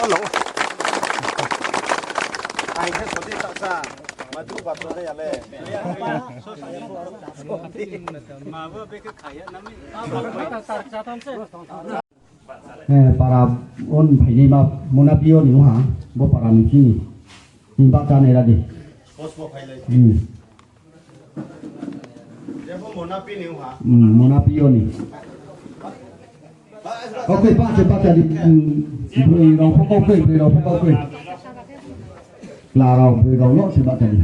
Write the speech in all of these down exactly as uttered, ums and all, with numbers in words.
Eh, para on phainaima Monapi yo ni ong ha, bo para ni chini. Ni bahcha nai ra di. Hmm. Hmm, Monapi yo ni. Kau khe bahcha bahcha di, hmm, broi rao pho kau khe, broi rao pho kau khe. Chla rao, broi rao no se bahcha di.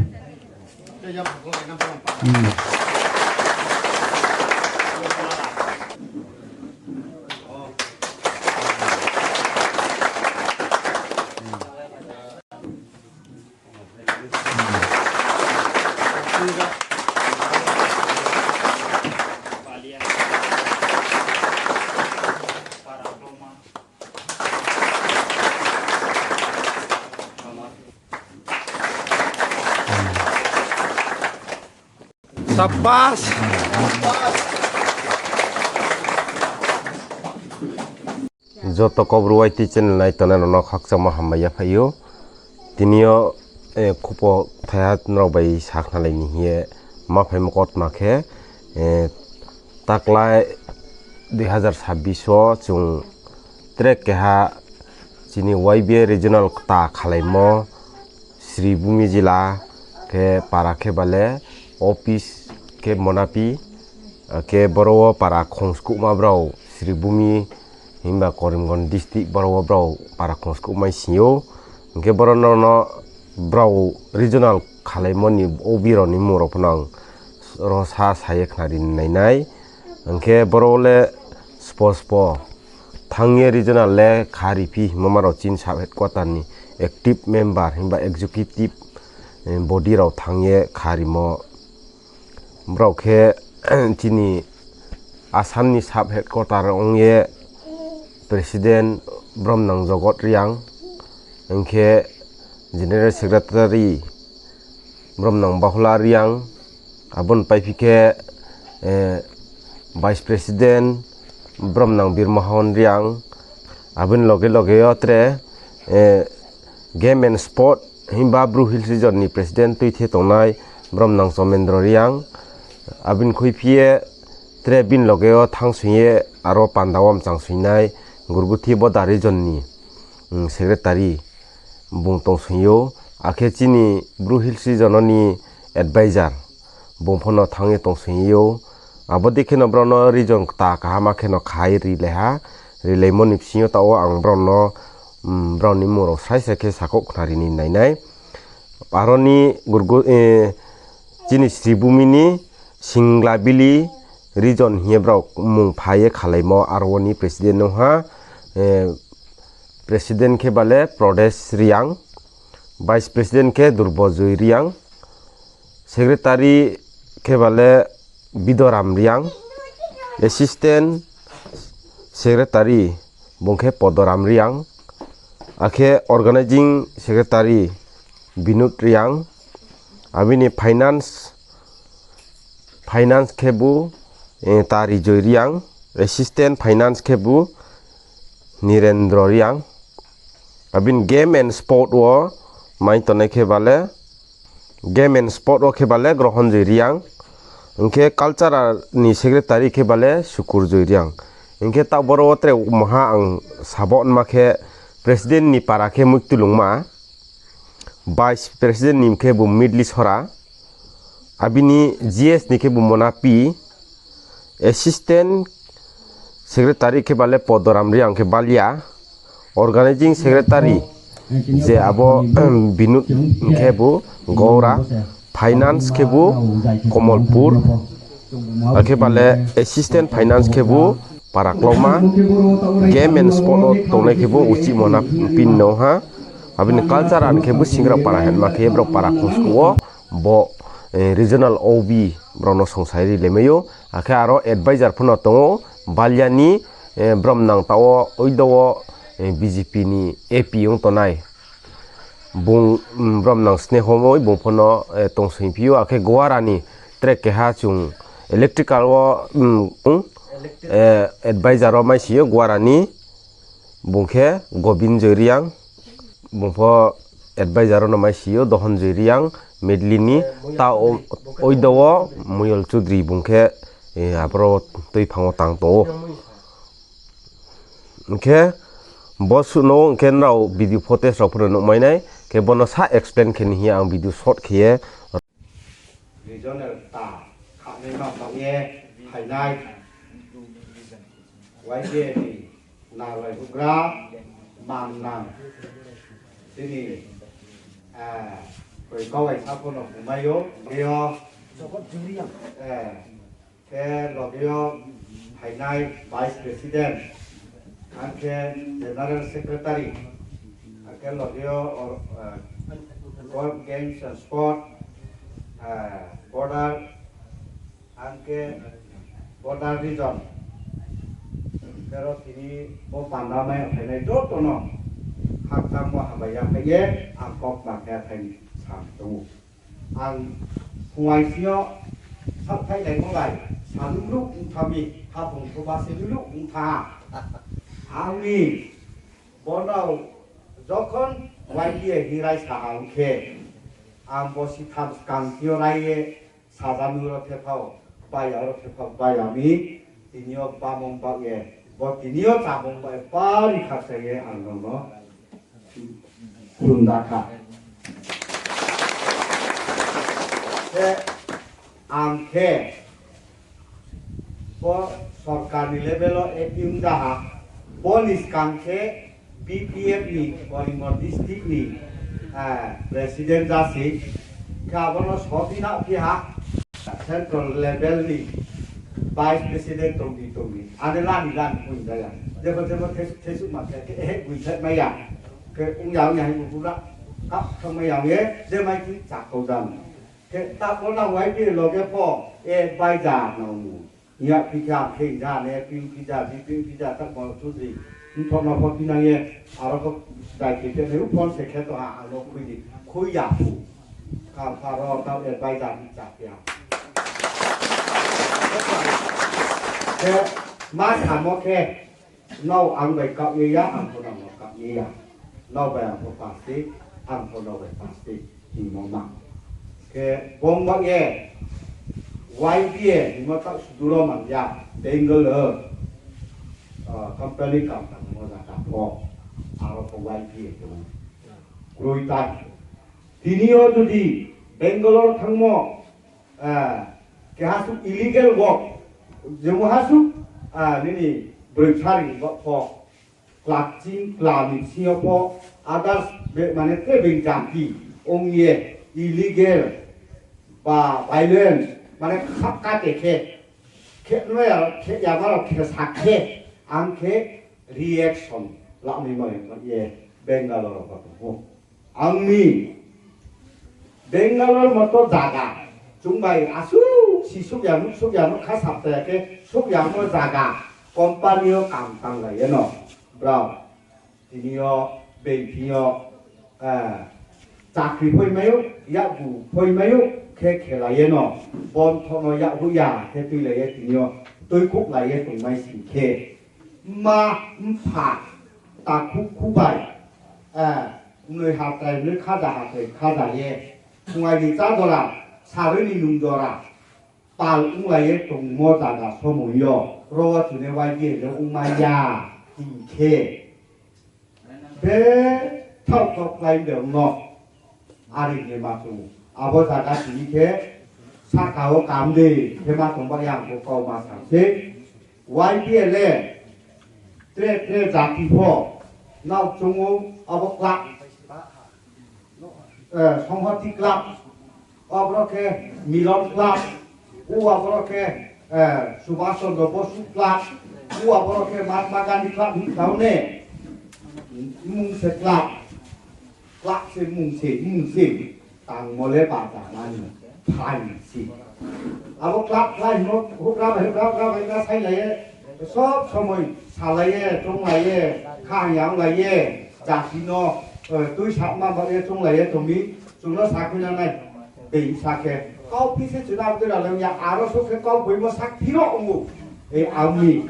Hmm. Sabas. Joto Kaubru Y T channel nai tongnai rao no khakchangmo hambai yaphai ou. Tini yo, eh, khupo thaiha nrao bai sakhnalai ni hing ye ma phaimo kautma khe, eh, taklai dui hazar sabbish wo chung tre keha chini Y B A regional kta khalaimo Sribhumi jila khe para khe bale office khe Monapi, akhe boro wo para khong skuhma brao Sribhumi himba Karimganj district boro wo brao para khong skuhmai sing ou. Hing khe boro no, no brao regional khalaimo ni O B rao ni mmung rao pho no ang ro sa sa ye khnari nai nai. Hing khe boro le spo spo thanng ye regional le khari phi hingmo ma rao chini sub headquarter ni active member himba executive, eh, body rao thanng ye kharimo. Brao khe chini Assam ni sub headquarter ong ye president Bromnang Jogot Reang, hing khe general secretary Bromnang Bahula Reang, abo ni paiphi khe, eh, vice president Bromnang Birmohon Reang, abo ni loge loge yo tre, eh, game and sport himba Bru Hills region ni president tuithe tongnai Bromnang Chomendro Reang, abo ni khuiphi ye tre bini loge yo thanngsoing ye aro panda wo mchangsoingnai Gurguthi Boda region ni, mm, secretary bung tongsoing ou, akhe chini Bru Hills region ni advisor bung pho no thanng ye tongsoing ou. Abo dei khe no brao no region kta kaham khe no khai rilai ha, rilaimo ni bsing yo taoh wo ang brao no, mm, brao ni mmung rao srai srai khe sakhouh khnari ni nai nai. Aro ni Gurgu-, eh, chini Sribhumi ni Singlabili region hing ye brao mmung pha ye khalaimo aro wo ni president ong ha, eh, president khe bale Prodesh Reang, vice president khe Durbojoi Reang, secretary khe bale Bidoram Reang, assistant secretary bung khe Podoram Reang, akhe organizing secretary Binod Reang, abini finance, finance khe bu, eh, Tari Joy Reang, assistant finance khe bu Nirendro Reang, abini game and sport wo mai tongnai khe bale, game and sport wo khe bale Grohon Joy Reang, hing khe cultural ni secretary khe bale Sukur Joy Reang. Hing khe taoh boro wo tre maha ang sabo nma khe president ni para khe Muiktulungma, vice president ni khe bu Midli Sora, abini G S ni khe bu Monapi, assistant secretary khe bale Podoram Reang khe Balia, organizing secretary je abo Binod khe bu Gora, finance khe bu Komolpur, akhe bale assistant finance khe bu Paraklauma, game and sport wo tongnai khe bu Uchih Monapi no ha, abini cultural khe bu Singra Para hingma khe brao para khoskuh wo bo, eh, regional O B brao no songsai rilai mai ou, akhe aro advisor pho no tong ou, Balia ni, eh, Bromnang taoh wo, oido wo, eh, B J P ni A P ong tongnai. Bung, mm, Bromnang Snehomoi bung pho no, eh, tongsoing phi ou, akhe Guara ni tre keha chung electrical wo, mm, ong, eh, advisor wo mai si ou Guara ni, bung khe Gobin Joy Reang, Bung pho advisor no mai si ou, Dohonjoi Reang, Medley ni, ta o, oido wo Moyol Chudri bung khe, eh, aboro tuiphang wo tang tong ou. Hing khe bo suh no hing khe nrao video footage rao pho no nuhmai nai, khe bo no sa explain khe ni hing ye ang video short khe ye regional ta khanai ma bang ye phainai Y B A ni nalai hugra mangnang tini, eh, koi kawai sa pho no bumai ou, beo, eh, khe loge yo phainai Vice President, ang khe General Secretary, ang khe loge yo, eh, Golf Games and Sport, eh, border, ang khe border region, khe ro tini bo panda mai phainai joto no khakchangmo hambai ya phai ye ang kok ma khe thai ni sa tong ou. Ang phuaising yo saohthai laimo bai, sa luluh ongtha mi, haphung thoba se luluh ongtha ha. Ang ni bono jokhon Y B A hing raisa ha ong khe, ang bo sitham skang yo rai ye, sajami ro khe phao, baya ro khe phao, baya mi, tini yo bamung baoh ye, bo tini yo chamung baoh ye, pari khakchang ye ang no no khulumda kha. Khe ang khe bo sorkar ni level wo acting jaha, bo ni skang khe B P F ni Karimganj district ni, eh, president jasi, khe abo no sophi na phi ha, central level ni vice president tong di tong di, ane lani lani pun jaya, jebo jebo thesuh ma khe, khe, eh, buithai mai ya, khe ong ya ong ya hing bu bura, kap thang mai ya ong ye, je mai thing chakau jang. Khe taoh bo no Y B A loge pho, eh, bai ja nang mu. Hing ya phi khe ang khe ja ne, phi phi ja, phi phi phi ja, taoh bo Chudri. Mthoh no pho phi nang ye, aro pho dai khe khe ne, u phone se khe to ha, ang no khui di, khui ya phu. Kha pha ro taoh advisor ni chak ya. Khe ma samo khe, nrao ang bai kap ye ya, ang pho nrao no kap ye ya. Nrao bai ang pho pasti, ang pho nrao bai pasti hingmo ma. Khe bung ba ye Y B A hingmo taoh sudu ro man ya, Bangalore, ah, company kam tangmo zaga pho, aro pho Y B A tong ou. Kroi tai. Tini yo jodi Bangalore thangmo, ah, keha suh illegal work, jemo ha suh, ah, nini broi bsari ba pho, kla ching, kla ni bsing yo pho, others be, mane tre being jati ong ye, illegal ba violence, mane khap kate khe, khe nai ya, khe yama rao khe sa khe, ang khe reaction la mi ma ye Bangalore rao ba tong ou. Ang ni Bangalore moto zaga, chung bai asuh si suh ya, nuh suh ya, nuh kha sapta ya khe suh ya mo zaga, company yo kam tanglai ye no, brao tini yo, bengthi yo, eh, chakri phoimai ou, yakgu phoimai ou, khe khelai ye no, bontho no yakgu ya khe tuilai ye tini yo, tuikuhlai ye tongmai sing khe, mma, mpha, takhu, khubai, eh, mnoi hatrai, mnoi khaja hatrai, khaja ye, phungai ni chá jora, sarui ni nung jora, pal onglai ye tongmo zaga somoi yo, ro wo chini Y B A le ongmai ya, hing khe, bethaoh tokhlai de ong no, are hing ye ma chung ou. Abo zaga tini khe, saka wo kam de, khe ma tong ba yang bo kau ma sa se, Y B A le, tre tre jati pho, nrao chung ou, abo club, eh, Songhoti club, aboro khe Milon club, o aboro khe, eh, Subhas Chandra Bosu club, o aboro khe Mahatma Gandhi club hing tao ne, mmung se club, club se mmung se, mmung se, tangmo le bata mani, phaing se. Abo club khlaimo, houhgra bai houhgra, houhgra bai houhgra sailai ye, sob somoi salai ye, chounglai ye, khang ya onglai ye, jati no, eh, tuisama ba ye chounglai ye tong mi, chung no sakhui na nai. Being sa khe, kau phi se chuna abo dei rao le ya, aro so khe kau boimo sakphi ro ong ou. E ang ni,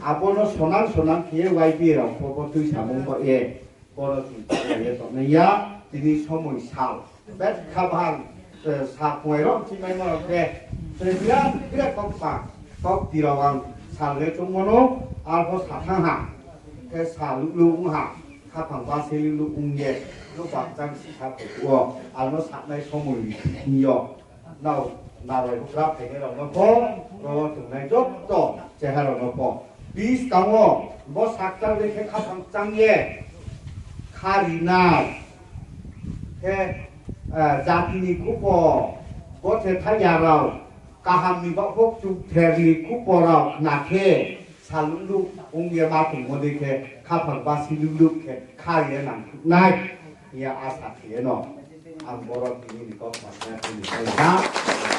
abo no sonang sonang khe ye Y B A rao pho bo tuisamung ba ye. Boro chung tangmai ye tongnai ya, tini somoi sal. Betkha bahang, eh, sa phungai rao chingmaimo rao khe, tre birat birat kaukma, kaukti rao ang sal le chungmo no, arpho sa thanng ha. Khe sa luhluh ong ha, khaphang basi luhluh ong ye, nouhbar chang sisa phai phuh wo, ang no sanai somoi hing yo. Nrao, nrao bai houhgra phainai rao no pho, ro tongnai joto cheha rao no pho. Buskang wo, bo sakchang dei khe khaphang chang ye, kha ri nai. Khe, eh, jati ni khupo, gothe thaya rao, kaham ni baoh pho kchuther ni khupo rao khna khe, saluhluh ong ye ma tongmo dei khe, khaphang basi luhluh khe, kha ye nangkhruh nai, hing ye asa khe ye no. Ang boro tini ni kau khna khe ni kau ha.